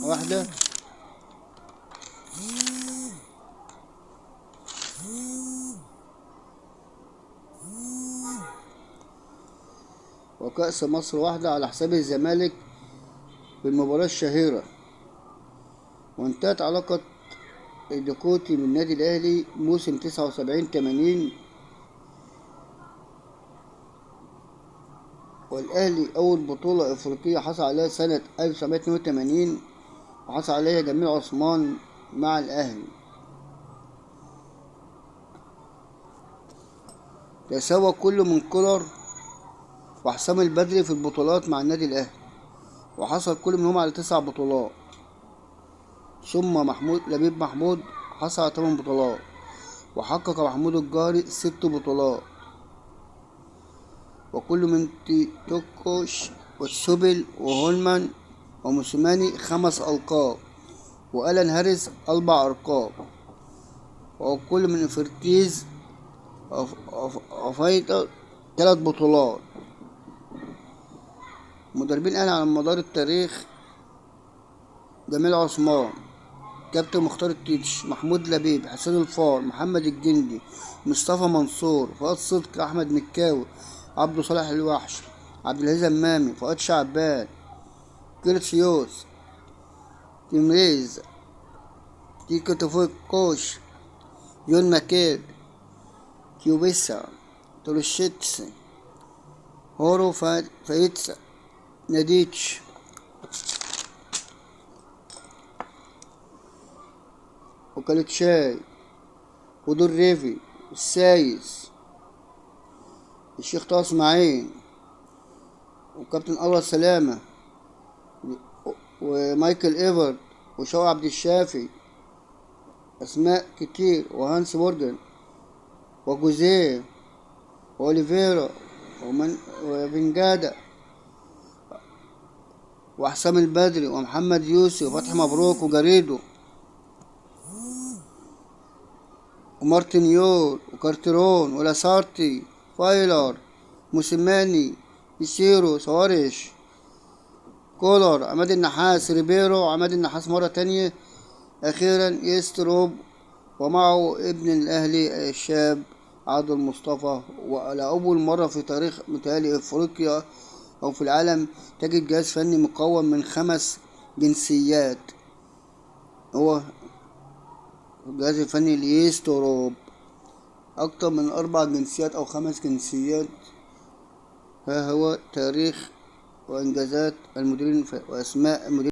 واحدة. وكأس مصر واحدة على حساب الزمالك في المباراة الشهيرة. وانتهت علاقة الديكوتي من النادي الأهلي موسم 79-80، والأهلي أول بطولة إفريقية حصل عليها سنة 1982، وحصل عليها جميل عثمان مع الأهلي. تساوى كل من كولر وحسام البدري في البطولات مع النادي الأهلي، وحصل كل منهم على 9 بطولات. ثم محمود لبيب محمود حصل على 8 بطولات، وحقق محمود الجاري 6 بطولات. وكل من تيتوكوش وتسوبل وهولمان وموسيماني 5 ألقاب، وألان هاريس 4 ألقاب، وكل من فرتيز وفايتر 3 بطولات. مدربين الأهلي على مدار التاريخ: جميل عثمان، كابتن مختار التتش، محمود لبيب، حسين الفار، محمد الجندي، مصطفى منصور، فؤاد صدقي، أحمد مكاوي، عبده صالح الوحش، عبد العزيز أمامي، فؤاد شعبان، كيرتسيوس، تيمريز، تيكو كوش، جون ماكيل، كيوبيسا، تروشيتس، هورو فايتسا، ناديتش. وكالتشاي، ودور ريفي، السايس، الشيخ طه اسماعيل، وكابتن أنور سلامة، ومايكل ايفرت، وشوقي عبد الشافي، أسماء كتير، وهانس بورجن، وجوزيه، وأوليفيرا، وفنجادا، وحسام البدري، ومحمد يوسف، وفتحي مبروك، وجريدو، ومارتن يول، وكارتيرون، ولاسارتي، فايلر، موسيماني، بيسيرو، سواريش، كولر، عماد النحاس، ريبيرو، عماد النحاس مرة تانية، أخيرا يستروب، ومعه ابن الأهلي الشاب عادل مصطفى. ولأول مرة في تاريخ متهيألي إفريقيا أو في العالم تجد جهاز فني مكون من 5 جنسيات، هو الجهاز الفني ليستروب، أكتر من 4 جنسيات أو 5 جنسيات. ها هو تاريخ وإنجازات المديرين وأسماء المديرين.